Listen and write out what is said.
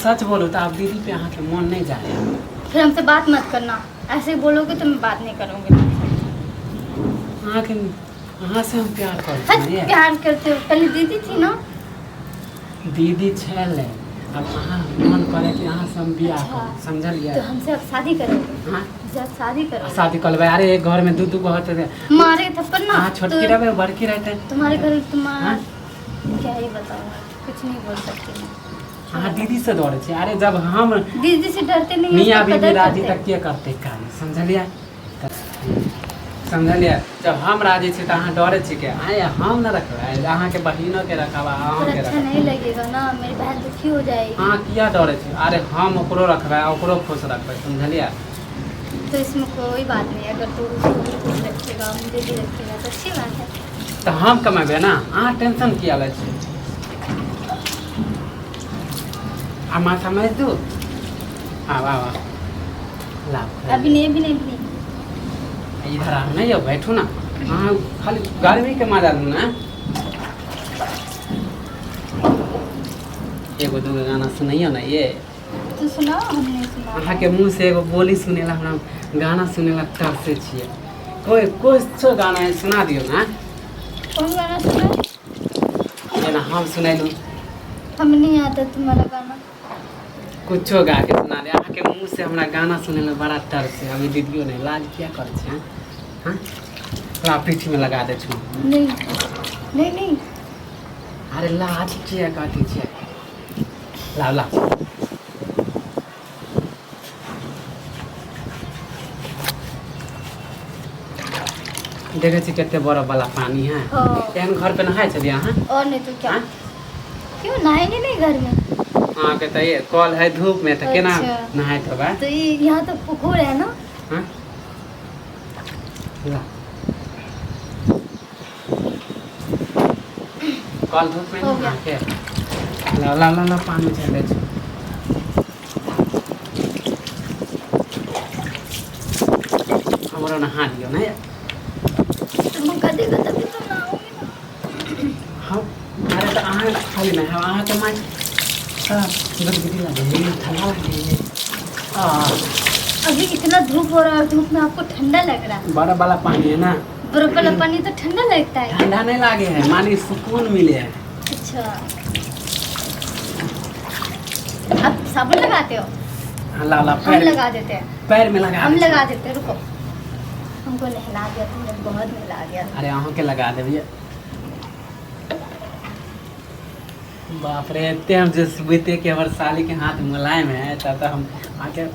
सच बोलू तऽ आब दीदी पे अहाँके मन नहि जाए। फिर हमसे बात मत करना, ऐसे बोलोगे तो मैं बात नहीं करूँगी तुमसे। अहाँके, अहाँ से हम प्यार करै हट, छी। प्यार करते हो, पहले दीदी थी ना। दीदी छलै, आब अहाँ मन करे कि अहाँ से हम बियाह करू, समझलियै? तो हमसे अब शादी करोगे? हाँ। हमसे अब शादी करोगे? शादी कऽ लेबै। अरे, एक घरमे दू दू गो होतै। मारे थप्पड़ ना। अहाँ छोटकी तो रहबै, बड़की रहतै। तुम्हारे घर तुम्हारा हाँ? क्या ही बताऊँ, कुछ नहीं बोल सकती मैं। अहाँ दीदी से डरै छी? अरे, जब हम दीदी से डरते नहीं हैं, मियाँ उसका बीबी कदर राजी करते तऽ हैं। के करतै काम? समझलियै? समझलियै? जब हम राजी छी तऽ अहाँ डरै छी के? आँय, हम ने रखबै, अहाँके बहिनोके रखब आ पर अहाँके अच्छा रखब। नहीं लगेगा ना, मेरी बहन दुखी हो जाएगी। अहाँ किया डरै छी? अरे, हम ओकरो रखबै आ ओकरो खुश रखबै, समझलियै? तो इसमें कोई बात नहीं, अगर तू उसको भी खुश रखेगा, मुझे भी रखेगा तो अच्छी बात है। तऽ हम कमेबै ने, अहाँ टेंशन किया लै छी? आ माथा मारि दू। आब आब आब लाब। अभी नहीं, अभी नहीं, अभी नहीं। इधर आउ ने यौ, बैठू ने। अहाँ खाली गर्मीके मजा लू ने। एगो दूगो गाना सुनैयौ ने ये। तू सुनाओ, हम नहीं सुना। अहाँके मुँह से एगो बोली सुनै ला, हमरा गाना सुनै ला तरसै छियै। कोइ कुछो गाना सुना दियौ ने। कौन गाना सुना? जेना हम सुनेलहुँ। हमें नहीं आता तुम्हारा गाना। कुछो गा के सुना दे। अहाँके मुँह से हमरा गाना सुनै ला बड़ा तरस है। अभी दीदियो नहि, लाज किया करै छै? हँ, ला, पीठमे लगा दै छौ। नहीं नहीं नहीं। अरे, लाज किया कथी छै? ला ला। देखै छी कते बरफ वाला पानी है। हाँ। एहन घर पे नहाय छलियै अहाँ? और नहीं तो क्या। हाँ? क्यों, नहाएंगे नहीं घर में? अहाँके तऽ ये कल है धूप में, तऽ केना नहाइत होबै? तो ये यहाँ तो पोखर है ना। हाँ? ला, कल धूप में। हो गया। अहाँके ला ला ला ला, पानी चलै छै। हमरो नहा दियौ ने। तो मौका देगा तभी तो नहाऊंगी ना। हम, अरे, तऽ अहाँ खाली नहायब, अहाँके माय गुदगुदी लागे, ठंडा लागे आ। अभी इतना धूप हो रहा है, धूप में आपको ठंडा लग रहा है? बड़ा वाला पानी है ना। बर्फ वाला पानी तो ठंडा लगता है। ठंडा नहीं लागे है, मानी सुकून मिले है। अच्छा, आप साबुन लगाते हो? हाँ, ला ला। हम पैर लगा देते हैं। पैर में लगा हम दै छी। लगा देते हैं, रुको। हमको नहला दिया तुमने, बहुत नहला दिया। अरे, अहूँके लगा देबियै। बाप रे, एते हम जे सुबते कि हमर साली के हाथ मुलायम है, तब तऽ हम अहाँके